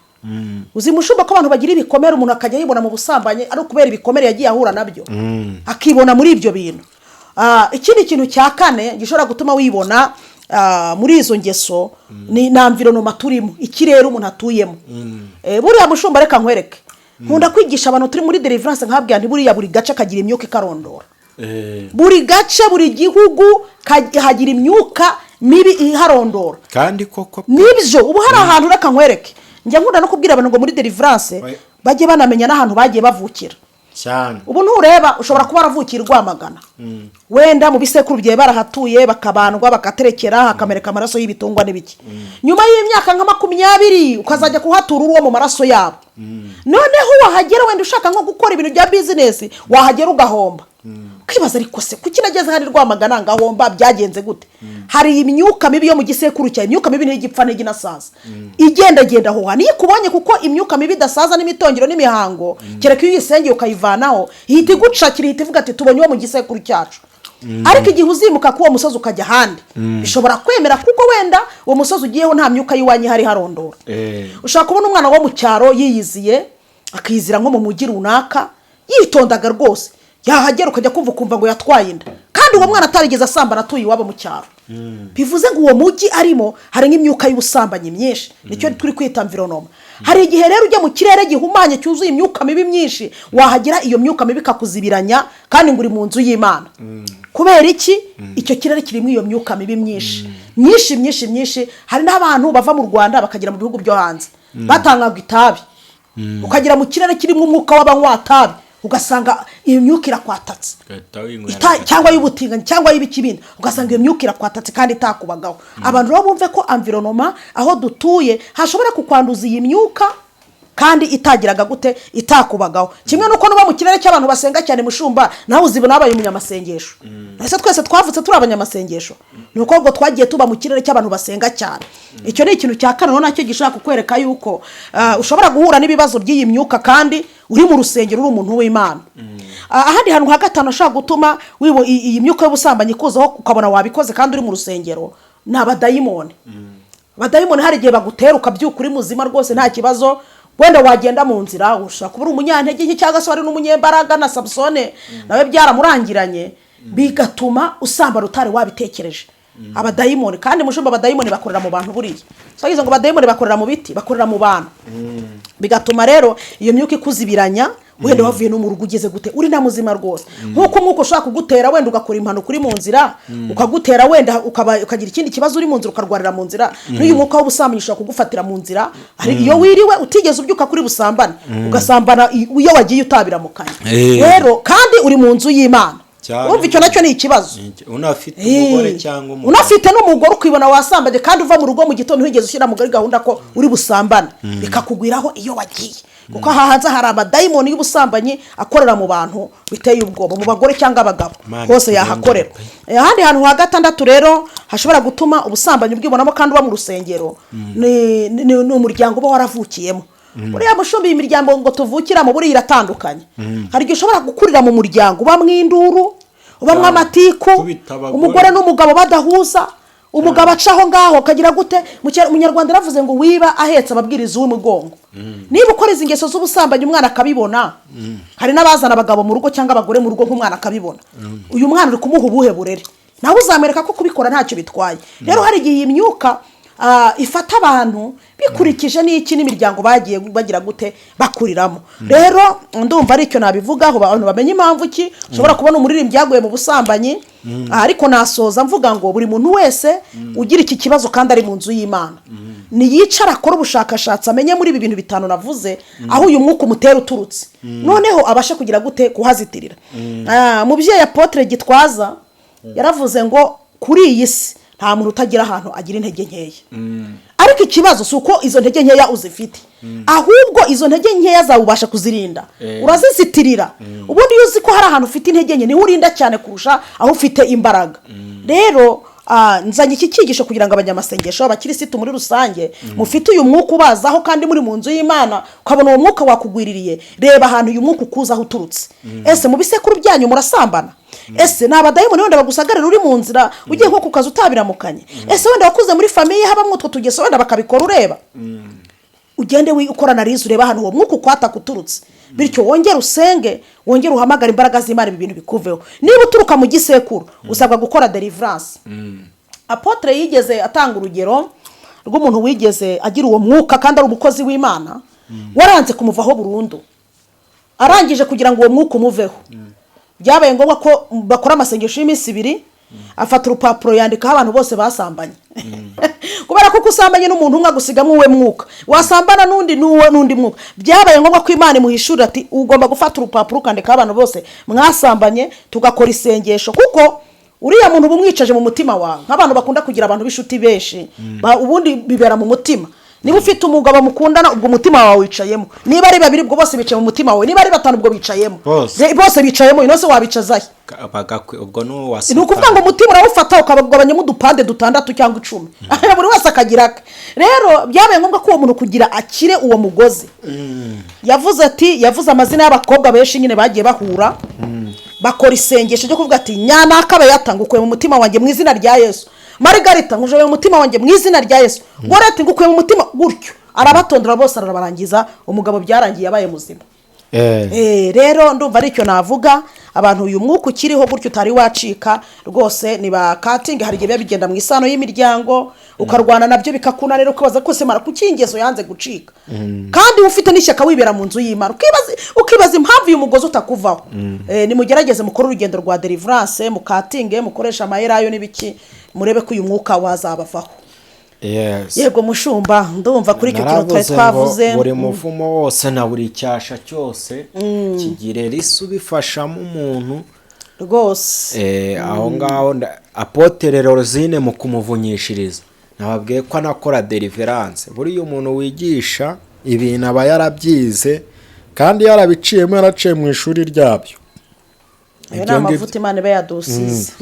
Uzi, mushumba, ko abantu bagira ibikomere, umuntu akajya yibona mu busambanyi ari ukubera ibikomere yagiye ahura nabyo, akibona muri ibyo bintu. Ikindi kintu cya kane gishobora gutuma wibona muri izo ngeso ni na environnement turimo, ikirere umuntu atuyemo. Buriya mushumba, reka nkwereke, nkunda kwigisha abantu turi muri deliverance, nkabwira nti buriya buri gace kagira imyuka ikarondora. Buri gace, buri gihugu hagira imyuka mibi iharondora. Kandi koko. Nibyo. Ubu hari ahantu, reka nkwereke, njya nkunda no kubwira abantu ngo muri deliverance bajye banamenya n'ahantu bagiye bavukira. Cyane. Ubu ntureba, ushobora kuba waravukiye i Rwamagana, wenda mu bisekuru byawe barahatuye, bakabandwa, bakaterekera, hakamereka amaraso y'ibitungwa n'ibiki. Nyuma y'imyaka nka 20 ukazajya kuhatura uri uwo mu maraso yabo. Noneho wahagera, wenda ushaka nko gukora ibintu bya business, wahagera ugahomba, ukibaza: ariko se kuki nageze hano i Rwamagana ngahomba? Byagenze gute? Hari imyuka mibi yo mu gisekuru cyawe. Imyuka mibi ntigipfa, ntiginasaza, igendagenda aho hantu. Iyo ikubonye, kuko imyuka mibi idasaza n'imitongero n'imihango, kereka iyo uyisengeye ukayivanaho, ihita igucakira, ihita ivuga ati: tubonye uwo mu gisekuru cyacu. Ariko igihe uzimuka kuri uwo musozi ukajya ahandi, bishobora kwemera, kuko wenda uwo musozi ugiyeho nta myuka y'iwanyu ihari harondora. Ushobora kubona umwana wo mu cyaro yiyiziye, akiyizira nko mu mujyi runaka, yitondaga rwose, Yahagera ukajya kumva ukumva ngo yatwaye inda, kandi uwo mwana atarigeze asambana, atuye iwabo mu cyaro. Bivuze ngo uwo mujyi arimo hari nk'imyuka y'ubusambanyi myinshi, nicyo turi kwita environnement. Hari igihe rero ujya mu kirere gihumanye cyuzuye imyuka mibi myinshi, wahagera iyo myuka mibi ikakuzibiranya, kandi ngo uri mu nzu y'Imana. Kubera iki? Icyo kirere kirimo iyo myuka mibi myinshi, myinshi, myinshi, myinshi. Hari n'abantu bava mu Rwanda bakagera mu bihugu byo hanze batangaga itabi, ukagera mu kirere kirimo umwuka w'abanywa tabi, ugasanga iyo myuka irakwatatse. Ugahita winywera. Cyangwa y'ubutinganyi cyangwa y'ibikibindi, ugasanga iyo myuka irakwatatse kandi itakubagaho. Abantu rero bumve ko environnement, aho dutuye, hashobora kukwanduza iyi myuka kandi itagiraga gute, itakubagaho. Kimwe n'uko nuba mu kirere cy'abantu basenga cyane, mushumba, nawe uzibona wabaye umunyamasengesho. Ese twese twavutse turi abanyamasengesho? Ni uko ubwo twagiye tuba mu kirere cy'abantu basenga cyane. Icyo ni ikintu cya kane nacyo gishobora kukwereka yuko ushobora guhura n'ibibazo by'iyi myuka kandi uri mu rusengero, uri umuntu w'Imana. Ahandi hantu ha gatanu hashobora gutuma iyi myuka y'ubusambanyi ikuzaho, ukabona wabikoze kandi uri mu rusengero, ni abadayimoni. Abadayimoni hari igihe bagutera ukabyuka uri muzima rwose, nta kibazo. Wenda wagenda mu nzira, ushobora kuba uri umunyantege nke cyangwa se wari n'umunyembaraga, na Samusone nawe byaramurangiranye, bigatuma usambana utari wabitekereje. Abadayimoni kandi, mushumba, abadayimoni bakorera mu bantu buriya. So ngo abadayimoni bakorera mu biti, bakorera mu bantu, bigatuma rero iyo myuka ikuzibiranya. Wenda wavuye no mu rugo ugeze gute, uri na muzima rwose. Nk'uko umwuka ushobora kugutera wenda ugakora impanuka uri mu nzira, ukagutera wenda ukagira ikindi kibazo uri mu nzira, ukarwarira mu nzira, n'uyu mwuka w'ubusambanyi ushobora kugufatira mu nzira. Hari iyo wiriwe utigeze ubyuka kuri busambane, ugasambana iyo wagiye utabiramukanye. Rero kandi uri mu nzu y'Imana. Cyane. Urumva icyo nacyo ni ikibazo. Unafite umugore cyangwa umugabo. Unafite n'umugore, ukibona wasambanye kandi uva mu rugo mu gitondo ntigeze ushyira muri gahunda ko uri busambane, bikakugwiraho iyo wagiye, kuko aha hanze hari amadayimoni y'ubusambanyi akorera mu bantu biteye ubwoba, mu bagore cyangwa abagabo. Imana hose iturengere. Yahakorera. Ahandi hantu ha gatandatu rero hashobora gutuma ubusambanyi ubwibonamo kandi uba mu rusengero ni umuryango uba waravukiyemo. Buriya mushumbi, iyi miryango ngo tuvukiramo buriya iratandukanye. Hari igihe ushobora gukurira mu muryango ubamo induru, ubamo amatiku, Kubita abagore. umugore n'umugabo badahuza, umugabo aca aho ngaho akagira gute. Umunyarwanda yaravuze ngo wiba ahetse ababwiriza uw'umugongo. Niba ukora izi ngeso z'ubusambanyi umwana akabibona, hari n'abazana abagabo mu rugo cyangwa abagore mu rugo nk'umwana akabibona, uyu mwana uri kumuha ubuhe burere? Nawe uzamwereka ko kubikora ntacyo bitwaye. Rero hari igihe iyi myuka ifata abantu bikurikije n'iki, n'imiryango bagiye bagira gute, bakuriramo. Rero ndumva ari icyo nabivugaho, abantu bamenye impamvu ki ushobora kubona umuririmbyi yaguye mu busambanyi. Ariko nasoza mvuga ngo buri muntu wese ugira iki kibazo kandi ari mu nzu y'Imana, niyicara akore ubushakashatsi, amenye muri ibi bintu bitanu navuze aho uyu mwuka umutera uturutse, noneho abashe kugira gute, kuhazitirira. Umubyeyi Apôtre Gitwaza yaravuze ngo kuri iyi si nta muntu utagira ahantu agira intege nkeya, ariko ikibazo si uko izo ntege nkeya uzifite, ahubwo izo ntege nkeya zawe ubasha kuzirinda, urazizitirira. Ubundi iyo uzi ko hari ahantu ufite intege nke, niho urinda cyane kurusha aho ufite imbaraga. Rero nzanye iki cyigisho kugira ngo abanyamasengesho, abakirisitu muri rusange, mufite uyu mwuka ubazaho kandi muri mu nzu y'Imana, ukabona uwo mwuka wakugwiririye, reba ahantu uyu mwuka ukuzaho uturutse. Ese mu bisekuru byanyu murasambana? Ese ni abadayimoni wenda bagusagarira uri mu nzira ugiye nko ku kazi utabiramukanye? Ese wenda wakuze muri famille habamo utwo tugeso, wenda bakabikora ureba? Ugende ukora analyse, urebe ahantu uwo mwuka ukwataka uturutse, bityo wongere usenge, wongere uhamagare imbaraga z'Imana, ibi bintu bikuveho. Niba uturuka mu gisekuru, usabwa gukora deliverance. Apôtre yigeze atanga urugero rw'umuntu wigeze agira uwo mwuka kandi ari umukozi w'Imana, waranze kumuvaho burundu. Arangije, kugira ngo uwo mwuka umuveho, byabaye ngombwa ko bakora amasengesho y'iminsi 2. Afata urupapuro yandikaho abantu bose basambanye, kubera ko uko usambanye n'umuntu umwe agusigamo uwe mwuka, wasambana n'undi n'uwo n'undi mwuka. Byabaye ngombwa ko Imana imuhishurira ati ugomba gufata urupapuro ukandikaho abantu bose mwasambanye, tugakora isengesho, kuko uriya muntu uba umwicaje mu mutima wawe. Nk'abantu bakunda kugira abantu b'inshuti benshi, ubundi bibera mu mutima. Niba ufite umugabo mukundana, ubwo umutima wawe wicayemo. Niba ari babiri, ubwo bose bicaye mu mutima wawe. Niba ari batanu, ubwo bicayemo. Bose. Bose bicayemo. Ino se wabicazahe? Ubwo ni uwa Ni ukuvuga ngo umutima urawufata ukabagabanyamo udupande dutandatu cyangwa 10, buri wese akagira ake. Rero byabaye ngombwa ko uwo muntu kugira akire uwo mugozi, yavuze ati, yavuze amazina y'abakobwa benshi nyine bagiye bahura, bakora isengesho ryo kuvuga ati nyanaka bayata, ngukuye mu mutima wanjye mu izina rya Yesu. Marigarita, ngujoye mu mutima wanjye mu izina rya Yesu. Goreti, ngukuye mu mutima. Gutyo arabatondora bose, arabarangiza. Umugabo byarangiye yabaye muzima. Rero ndumva aricyo navuga. Abantu uyu mwuka ukiriho gutyo utari wacika rwose ni ba katingi. Hari igihe biba bigenda mu isano y'imiryango, ukarwana nabyo bikakunanira, ukabaza ko se mara kuki iyi ngeso yanze gucika, kandi ufite n'ishyaka wibera mu nzu y'Imana, ukibaza impamvu uyu mugozi utakuvaho. Nimugerageze mukore urugendo rwa deliverance, mukatinge, mukoreshe amayerayo n'ibiki, murebe ko uyu mwuka wazabavaho. Yes. Yego mushumba, ndumva kuri icyo kintu twari Naravuze ngo twavuze. buri muvumo wose na buri cyasha cyose kigira risu ubifashamo umuntu. Rwose. Aho ngaho apôtre Rosine mu kumuvunyishiriza, nababwiye ko anakora deliverance. Buriya umuntu wigisha ibintu aba yarabyize kandi yarabiciyemo, yaraciye mu ishuri ryabyo. Ayo ni Ibyo ngibyo. amavuta Imana iba yadusize.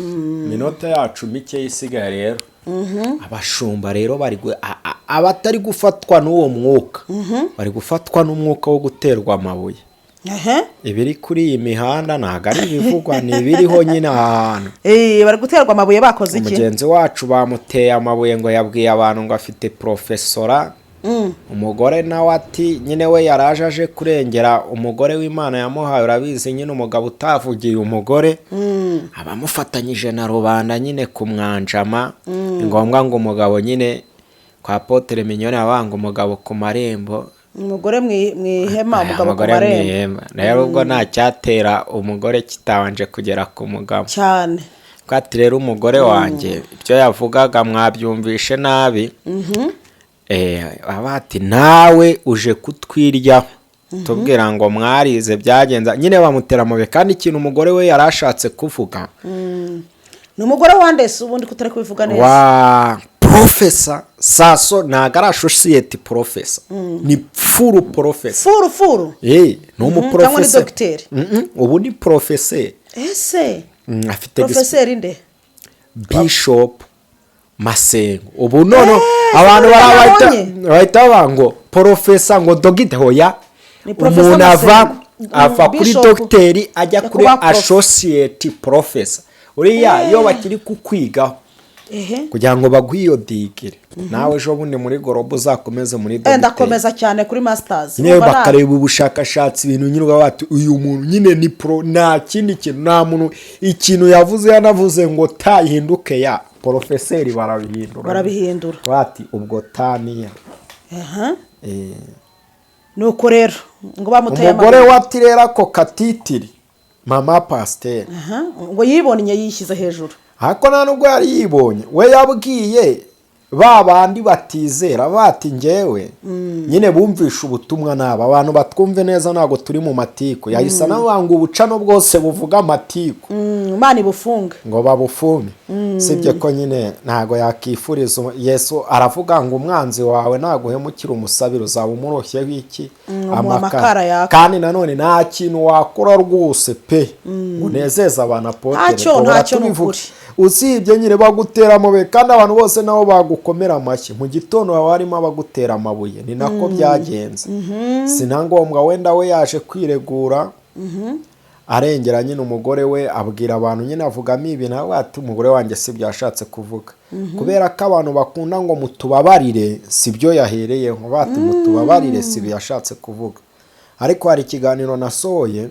Minota yacu mike isigaye rero, abashumba rero bari abatari gufatwa n'uwo mwuka, bari gufatwa n'umwuka wo guterwa amabuye. Ibiri kuri iyi mihanda ntabwo ari ibivugwa, ni ibiriho nyine aha hantu. Bari guterwa amabuye bakoze iki? Mugenzi wacu bamuteye amabuye ngo yabwiye abantu ngo afite porofesora. Umugore nawe ati nyine we yaraje aje kurengera umugore w'Imana yamuhaye. Urabizi nyine, umugabo utavugiye umugore abamufatanyije na rubanda nyine kumwanjama. Ni ngombwa ngo umugabo nyine kwa apôtre Mignone abanga umugabo ku marembo. Umugore mu ihema, umugabo ku Umugore mu marembo. ihema. Rero ubwo nta cyatera umugore kitabanje kugera ku mugabo. Cyane. Ko ati rero umugore wanjye ibyo yavugaga mwabyumvishe nabi. Baba ati nawe uje kutwiryaho tubwira ngo mwarize, byagenze nyine bamutera amabuye, kandi ikintu umugore we yari ashatse kuvuga. Ni umugore wandese ubundi kutari kubivuga neza. Wa professor Saso, ntabwo ari associate professor, ni full professor. Full full. Ni Cyangwa ni umuprofesa. Dogiteri? Ubu ni porofeseri. Ese Afite porofeseri nde? Bishop Masengo. Ubu none abantu Sinabonye. Bahita bavuga ngo porofesa, ngo dogite, hoya. Ni Professor Umuntu ava Masengo. ava kuri Bishop. dogiteri ajya Ajya kuri kuba prof. associate professor. Uriya iyo bakiri kukwigaho kugira ngo baguhe iyo degree, nawe ejo bundi muri gorobo uzakomeze muri dogiteri. Ndakomeza cyane kuri masters. Nyine bakareba ubushakashatsi, ibintu nyine uba bati uyu muntu nyine ni pro, nta kindi kintu, nta muntu ikintu yavuze yanavuze ngo ta ihinduke ya porofeseri, barabihindura. Barabihindura. Bati ubwo ta niya. Nuko rero ngo bamuteye Umugore amabuye. wa ati rero ako katitiri mama pasiteri. Ngo yibonye yishyize hejuru. Ariko nta nubwo yari yibonye, we yabwiye ba bandi batizera bati ngewe nyine bumvishe ubutumwa naba abantu batwumve neza, ntabwo turi mu matiku. Yahise anavuga ngo ubucano bwose buvuga amatiku Imana ibufunge. Ngo babufunge. Sibye ko nyine ntabwo yakifuriza Yesu aravuga ngo umwanzi wawe naguhemukira umusabira, uzaba umuroshyeho iki? Umuha amakara yaka. Kandi nanone nta kintu wakora rwose pe ngo unezeze abantu, apôtre. Ntacyo, Duhora ntacyo ni tubivuga. ukuri. Usibye nyine bagutera amabuye, kandi abantu bose nabo bagukomera amashyi, mu gitondo haba harimo abagutera amabuye. Ni nako byagenze. Si na ngombwa wenda we yaje kwiregura, arengera nyine umugore we, abwira abantu nyine, avugamo ibintu, avuga ati umugore wanjye si byo yashatse kuvuga, kubera ko abantu bakunda ngo mutubabarire, si byo yahereyeho, bati mutubabarire, si byo yashatse kuvuga. Ariko hari ikiganiro nasohoye,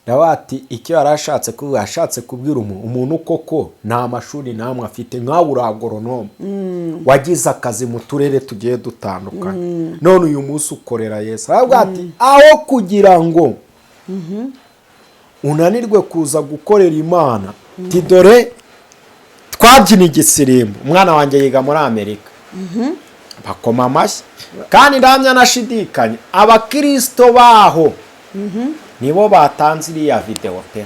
ndavuga ati icyo yari ashatse kuvuga, yashatse kubwira umuntu koko nta mashuri namwe afite, nkawe uri agoronome, wagize akazi mu turere tugiye dutandukanye, none uyu munsi ukorera Yesu. Aravuga ati aho kugira ngo unanirwe kuza gukorera Imana, ti dore twabyina igisirimbo, umwana wanjye yiga muri Amerika, bakoma amashyi, kandi ndamya nashidikanya abakirisito baho nibo batanze iriya videwo pe.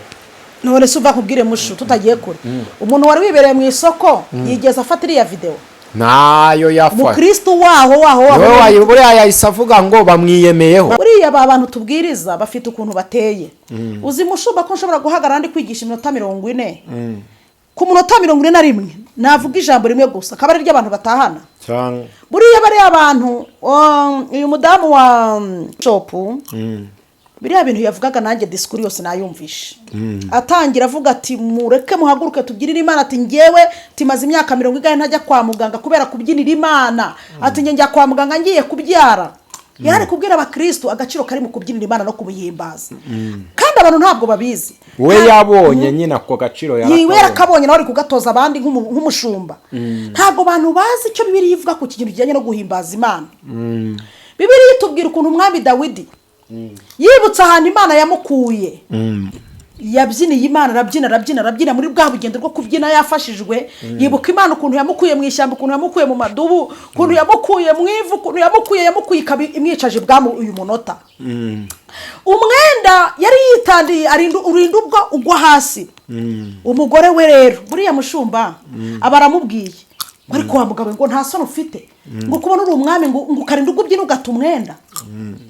None se uva kubwire mushu, tutagiye kure, umuntu wari wibereye mu isoko yigeze afata iriya videwo? Ntayo yafashe. Umukristo waho waho waho. Niwe buriya yahise avuga ngo bamwiyemeyeho. Buriya ba bantu tubwiriza bafite ukuntu bateye. Uzi mushumba ko nshobora guhagarara ndi kwigisha iminota 40, ku munota 41 navuga ijambo rimwe gusa, akaba ari ryo abantu batahana. Cyane. Buriya bariya abantu, uyu mudamu wa shop, biriya bintu yavugaga, nanjye disikuru yose nayumvishe. Atangira avuga ati mureke muhaguruke tubyinire Imana, ati ngewe timaze imyaka 40 ntajya kwa muganga kubera kubyinira Imana, ati njye njya kwa muganga ngiye kubyara. Yari ari kubwira abakristo agaciro kari mu kubyinira Imana no kubihimbaza, kandi abantu ntabwo babizi. We yabonye nyine ako gaciro. Yiwe Yarakabonye. Yarakabonye, nawe ari kugatoza abandi nk'umushumba. Ntabwo abantu bazi icyo Bibiliya ivuga ku kintu kijyanye no guhimbaza Imana. Bibiliya itubwira ukuntu umwami Dawidi yibutse ahantu Imana yamukuye, yabyiniye Imana, arabyina, arabyina, arabyina. Muri bwa bugendo bwo kubyina yafashijwe, yibuka Imana ukuntu yamukuye mu ishyamba, ukuntu yamukuye mu madubu, ukuntu yamukuye mu ivu, ukuntu yamukuye ikaba imwicaje ibwami uyu munota. Umwenda yari yitandiye arinda urinda ubwo ugwa hasi. Umugore we rero, buriya mushumba, aba aramubwiye ngo: "Ariko wa mugabo, ngo nta soni ufite, ngo kubona uri umwami, ngo ukarinda ubwo ubyina ugata umwenda?"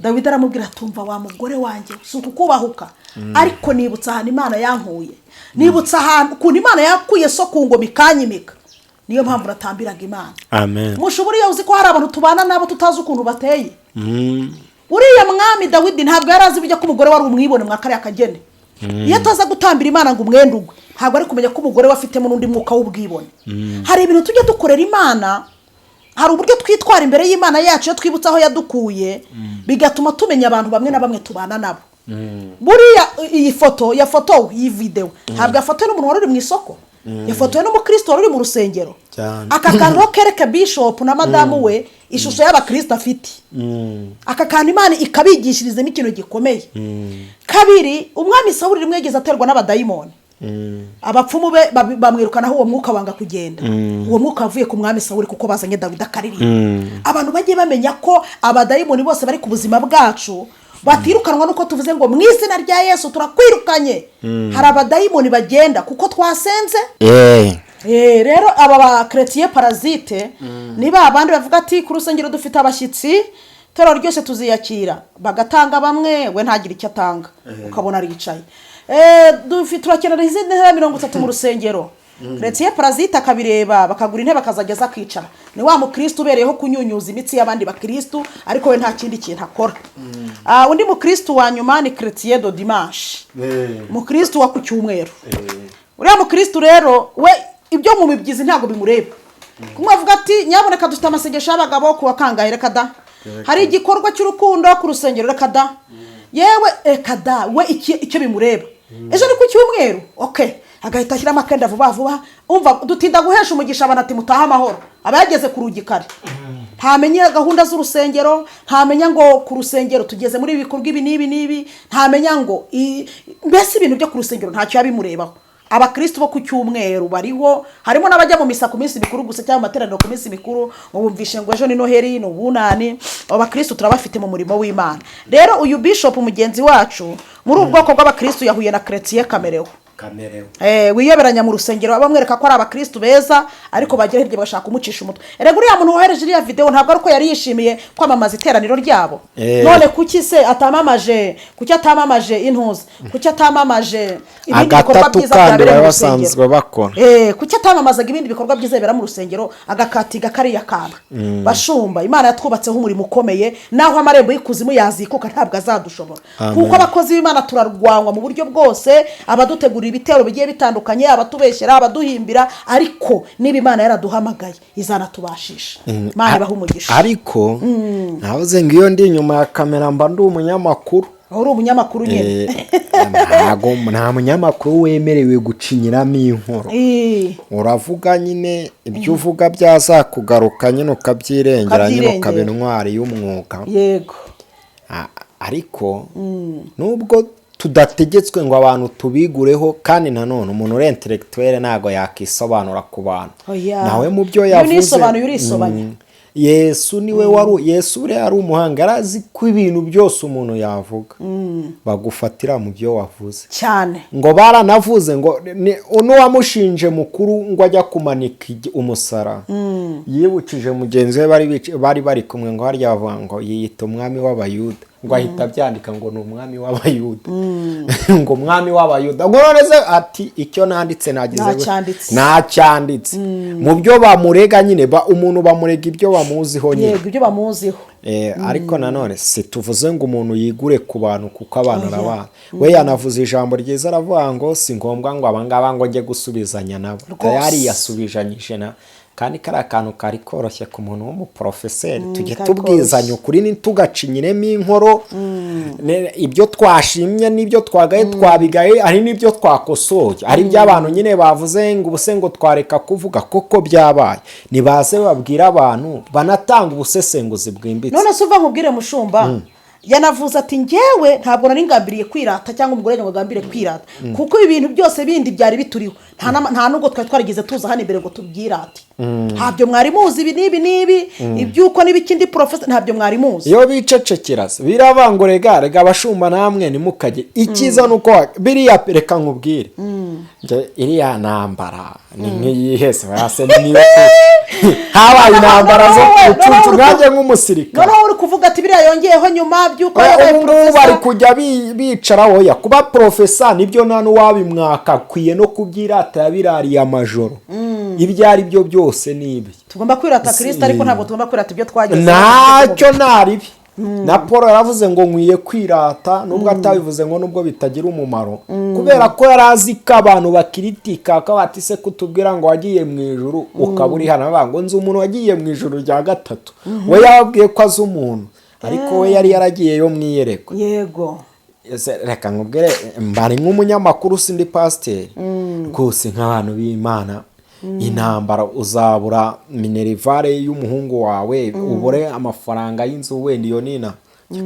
Dawidi aramubwira: "Tumva wa mugore wanjye, si ukukubahuka, ariko nibutse ahantu Imana yankuye, nibutse ahantu ukuntu Imana yakuye so ku ngoma ikanyimika, niyo mpamvu natambiraga Imana." Amen. Mushobora iyo uzi ko hari abantu tubana nabo tutazi ukuntu bateye. Uriya mwami Dawidi ntabwo yari azi burya ko umugore wari umwibone mwa kariya kageni. Iyo ataza gutambira Imana ngo umwenda ugwe, ntabwo ari kumenya ko umugore we afitemo n'undi mwuka w'ubwibone. Hari ibintu tujya dukorera Imana, hari uburyo twitwara imbere y'Imana yacu iyo twibutse aho yadukuye, bigatuma tumenya abantu bamwe na bamwe tubana nabo. Buriya iyi foto yafotowe, iyi videwo, ntabwo yafotowe n'umuntu wari uri mu isoko, yafotowe n'umukristo wari uri mu rusengero. Cyane. Aka kantu rero kereka bishop na madamu we ishusho y'abakristo afite. Aka kantu Imana ikabigishirizamo ikintu gikomeye. Kabiri, umwami Sawuli rimwe yigeze aterwa n'abadayimoni, abapfumu be bamwirukanaho uwo mwuka wanga kugenda. Uwo mwuka wavuye ku mwami Sawuli kuko bazanye Dawidi akaririmba. Abantu bagiye bamenya ko abadayimoni bose bari ku buzima bwacu batirukanwa nuko tuvuze ngo: "Mu izina rya Yesu turakwirukanye." Hari abadayimoni bagenda kuko twasenze. Rero aba ba chrétien parasite ni ba bandi bavuga ati: "Ku rusengero dufite abashyitsi, itorero ryose tuziyakira," bagatanga bamwe, we ntagire icyo atanga, ukabona aricaye. "Turakenera izindi ntebe 30 mu rusengero." Chrétien parasite akabireba, bakagura intebe, akazajya aza akicara. Ni wa mukristo ubereyeho kunyunyuza imitsi y'abandi bakristu, ariko we nta kindi kintu akora. Undi mukristo wa nyuma ni chrétien de dimanche, mukristo wa ku cyumweru. Uriya mukristo rero we ibyo mu mibyizi ntabwo bimureba. Kumwe avuga ati: "Nyaboneka dufite amasengesho y'abagabo ku wa kangahe?" Reka da. "Hari igikorwa cy'urukundo ku rusengero?" Reka da. Yewe, reka da. We icyo bimureba, ejo ni ku cyumweru, okay, agahita ashyiramo akenda vuba vuba. Umva, dutinda guhesha umugisha abantu, ati: "Mutahe amahoro." Aba yageze ku rugi kare, ntamenya gahunda z'urusengero, ntamenya ngo ku rusengero tugeze muri ibi bikorwa ibi n'ibi n'ibi, ntamenya ngo mbese ibintu byo ku rusengero ntacyo yabimurebaho. Abakristo bo ku cyumweru bariho, harimo n'abajya mu misa ku minsi mikuru gusa cyangwa mu materaniro ku minsi mikuru, ngo bumvishe ngo ejo ni Noheri, ni Ubunani. Abo bakristo turabafite mu murimo w'Imana. Rero uyu bishop mugenzi wacu muri ubu bwoko bw'abakristo yahuye na chrétien caméléon. Caméléon. Wiyoberanya mu rusengero, bamwereka ko ari abakristu beza, ariko bagera hirya bagashaka kumucisha umutwe. Erega uriya muntu wohereje iriya videwo ntabwo ari uko yari yishimiye kwamamaza iteraniro ryabo. None kuki se atamamaje, kuki atamamaje intuza, kuki atamamaje ibindi bikorwa Agatatu byiza kandi byabereye bari mu basanzwe rusengero? bakora. Kuki atamamazaga ibindi bikorwa byiza bibera mu rusengero, agakatiga kariya kantu? Bashumba, Imana yatwubatseho umurimo ukomeye, naho amarembo y'ikuzimu yazikuka ntabwo azadushobora. Amen. Kuko abakozi b'Imana turarwanywa mu buryo bwose, abadutegurira ibitero bigiye bitandukanye, abatubeshyera, abaduhimbira, ariko niba Imana yaraduhamagaye izanatubashisha. Imana ibahe umugisha. Ariko navuze ngo iyo ndi inyuma ya kamera mba ndi umunyamakuru. Aho uri umunyamakuru nyine. Ntago nta munyamakuru wemerewe gucinyiramo inkoro. Uravuga nyine, ibyo uvuga byazakugaruka nyine ukabyirengera nyine, Ukabyirengera. ukaba intwari y'umwuga. Ariko nubwo tudategetswe ngo abantu tubigureho, kandi nanone umuntu uri intellectuel ntabwo yakisobanura ku bantu. Oya. Nawe mu byo Iyo yavuze unisobanuye urisobanya. Yesu niwe wari Yesu, uriya ari umuhanga, yari azi ko ibintu byose umuntu yavuga bagufatira mu byo wavuze. Cyane. Ngo baranavuze ngo n'uwamushinje mukuru ngo ajya kumanika umusara, yibukije mugenzi we bari bari kumwe ngo harya bavuga ngo yiyita umwami w'Abayuda, ngo ahita abyandika ngo ni umwami w'Abayuda, ngo umwami w'Abayuda, ngo none se ati icyo nanditse nagize gute? Nacyanditse. Nacyanditse. Mu byo bamurega nyine, umuntu bamurega ibyo bamuziho nyine. Yego, ibyo bamuziho. Ariko nanone si tuvuze ngo umuntu yigure ku bantu, kuko abantu arabana. We yanavuze ijambo ryiza, aravuga ngo si ngombwa ngo abangaba ngo njye gusubizanya nabo. Rwose. Tayari yasubizanyije na Kandi kariya kantu kari koroshye ku muntu w'umuporofeseri. Tujye Kari tubwizanya koroshye. ukuri, ntitugacinyiremo inkoro. Ibyo twashimye n'ibyo twagaye twabigaye, hari n'ibyo twakosoye, hari ibyo abantu nyine bavuze ngo ubuse ngo twareka kuvuga koko byabaye. Nibaze babwire abantu, banatanga ubusesenguzi bwimbitse. None se uva nkubwire, mushumba, yanavuze ati: "Ngewe ntabwo nari ngambiriye kwirata, cyangwa umugore ngo agambire kwirata, kuko ibi bintu byose bindi byari bituriho, nta nubwo twari twarigeze tuza hano imbere ngo tubyirate. Ntabyo mwari muzi, ibi n'ibi n'ibi, iby'uko n'ibikindi porofesa, ntabyo mwari muzi." Iyo bicecekera se biraba ngo rega rega abashumba namwe ntimukajye. Icyiza ni uko biriya, reka nkubwire. Njye iriya ntambara ni nk'iyihese wase, niyo habaye intambara zo ku rucucu, nkanjye nk'umusirikare. Noneho uri kuvuga ati biriya yongeyeho nyuma by'uko yabaye Ubu ngubu bari porofesa. kujya bicara. Oya, kuba porofesa nibyo, nta n'uwabimwaka, akwiye no kubyirata, yabirariye amajoro. Ibyo ari byo byose ni ibye. Tugomba kwirata Kirisita, ariko ntabwo tugomba kwirata ibyo twagezeho. Ntacyo naribi. Na Paul yaravuze ngo nkwiye kwirata, nubwo atabivuze ngo nubwo bitagira umumaro, kubera ko yari azi ko abantu bakiritika, ko bati: "Se kutubwira ngo wagiye mu ijuru ukaba uri hano?" Bavuga ngo nzi umuntu wagiye mu ijuru rya gatatu. We yababwiye ko azi umuntu, ariko we yari yaragiyeyo mu iyerekwa. Ese reka nkubwire, mbari nk'umunyamakuru, sindi pasiteri rwose, nk'abantu b'Imana, intambara uzabura minerval y'umuhungu wawe, ubure amafaranga y'inzu, wenda iyo nina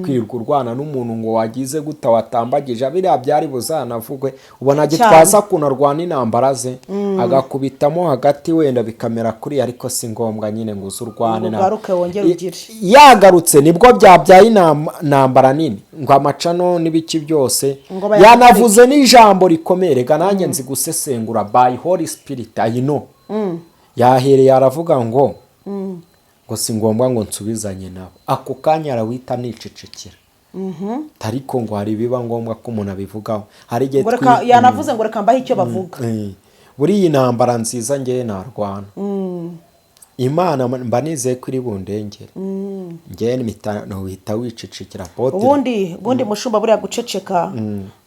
kwirirwa urwana n'umuntu ngo wagize gute, watambagije biriya byari buzanavugwe. Ubona Gitwaza ukuntu arwana intambara ze, agakubitamo hagati, wenda bikamera kuriya, ariko si ngombwa nyine ngo uze urwane Ngo ugaruke wongere ugire. Yagarutse nibwo byabyaye intambara nini, ngo amacano n'ibiki byose. Ngo bayahagarike. Yanavuze n'ijambo rikomeye. Rega nanjye nzi gusesengura by Holy Spirit, I know. Yahereye aravuga ngo si ngombwa ngo nsubizanye nabo. Ako kanya arawita nicecekera, ariko ngo hari ibiba ngombwa ko umuntu abivugaho, hari igihe Ngo reka, yanavuze ngo reka mbahe icyo bavuga. Buriya intambara nziza ngewe narwana, Imana mba nizeye ko iri bundengere. Ngewe uhita wicecekera potere. Ubundi mushumba, buriya guceceka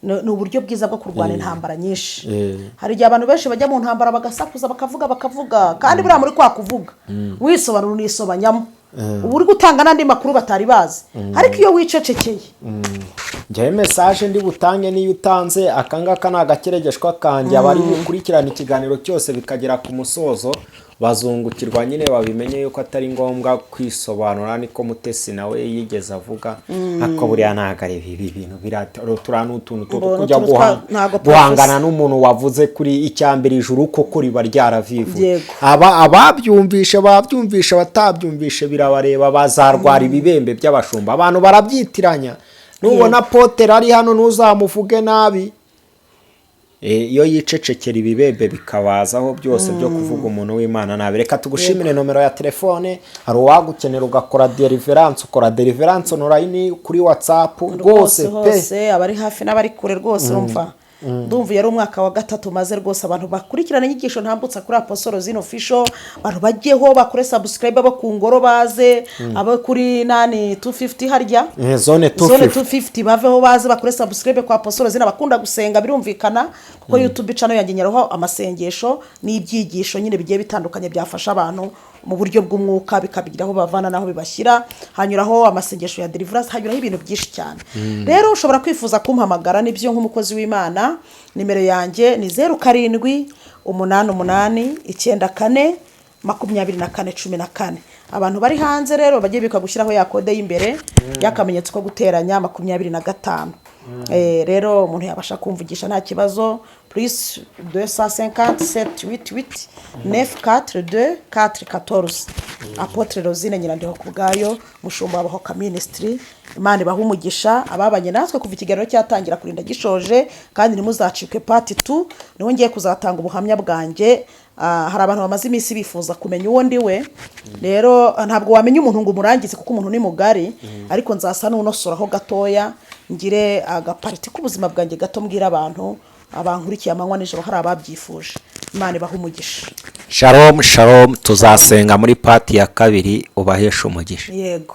ni uburyo bwiza bwo kurwana intambara nyinshi. Hari igihe abantu benshi bajya mu ntambara bagasakuza, bakavuga, bakavuga, kandi buriya muri kwa kuvuga wisobanura, unisobanyamo, uba uri gutanga n'andi makuru batari bazi. Ariko iyo wicecekeye... Njyewe message ndi butange niyo utanze, akangaka ni agakeregeshwa kanjye. Abari bukurikirana ikiganiro cyose bikagera ku musozo bazungukirwa nyine, babimenye yuko atari ngombwa kwisobanura. Niko Mutesi nawe yigeze avuga, ariko buriya ntabwo ari ibi bintu turiya ni utuntu two Mbona kujya utuntu ntabwo guhangana n'umuntu wavuze kuri icyambere ijuru koko riba ryaravivuye. Aba ababyumvishe babyumvishe, abatabyumvishe birabareba, bazarwara ibibembe by'abashumba. Abantu barabyitiranya. Nubona potere ari hano ntuzamuvuge nabi. Iyo yicecekera ibibembe bikabazaho byose byo kuvuga umuntu w'Imana nabi. Reka tugushimire. Nomero ya telefone, hari uwagukenera ugakora deliverance, ukora deliverance online kuri WhatsApp rwose pe? Hose, abari hafi n'abari kure rwose. Umva, ndumva yari umwaka wa gatatu maze rwose. Abantu bakurikirana inyigisho ntambutsa kuri Apostle Rosine Official, abantu bajyeho bakore subscribe, abo ku ngoro baze, abo kuri nani 250 harya? Zone Zone 250. 250, baveho baze bakore subscribe kwa Apostle Rosine. Abakunda gusenga birumvikana, kuko YouTube channel yanjye nyaraho amasengesho n'ibyigisho nyine bigiye bitandukanye byafasha abantu mu buryo bw'umwuka, bikabigira aho bavana n'aho bibashyira. Hanyuraho amasengesho ya deliverance, hanyuraho ibintu byinshi cyane. Rero ushobora kwifuza kumpamagara, nibyo, nk'umukozi w'Imana, nimero yanjye ni 0788942414. Abantu bari hanze rero bajye bibuka gushyiraho ya code y'imbere y'akamenyetso ko guteranya 25. Rero umuntu yabasha kumvugisha nta kibazo, +257 88 9 4 2 4 14. Apôtre Rosine Nyirandeho ku bwayo, mushumba wa Hoka Ministry. Imana ibaha umugisha ababanye natwe kuva ikiganiro cyatangira kurinda gishoje, kandi ntimuzacikwe part 2, niho ngiye kuzatanga ubuhamya bwanjye. Hari abantu bamaze iminsi bifuza kumenya uwo ndi we. Rero ntabwo wamenya umuntu ngo umurangize, kuko umuntu ni mugari, ariko nzasa n'unosoraho gatoya, ngire agapariti k'ubuzima bwanjye gato mbwira abantu abankurikiye amanywa nijoro. Hari ababyifuje, Imana ibaha umugisha. Shalom, shalom. Tuzasenga muri part ya kabiri, ubahesha umugisha. Yego.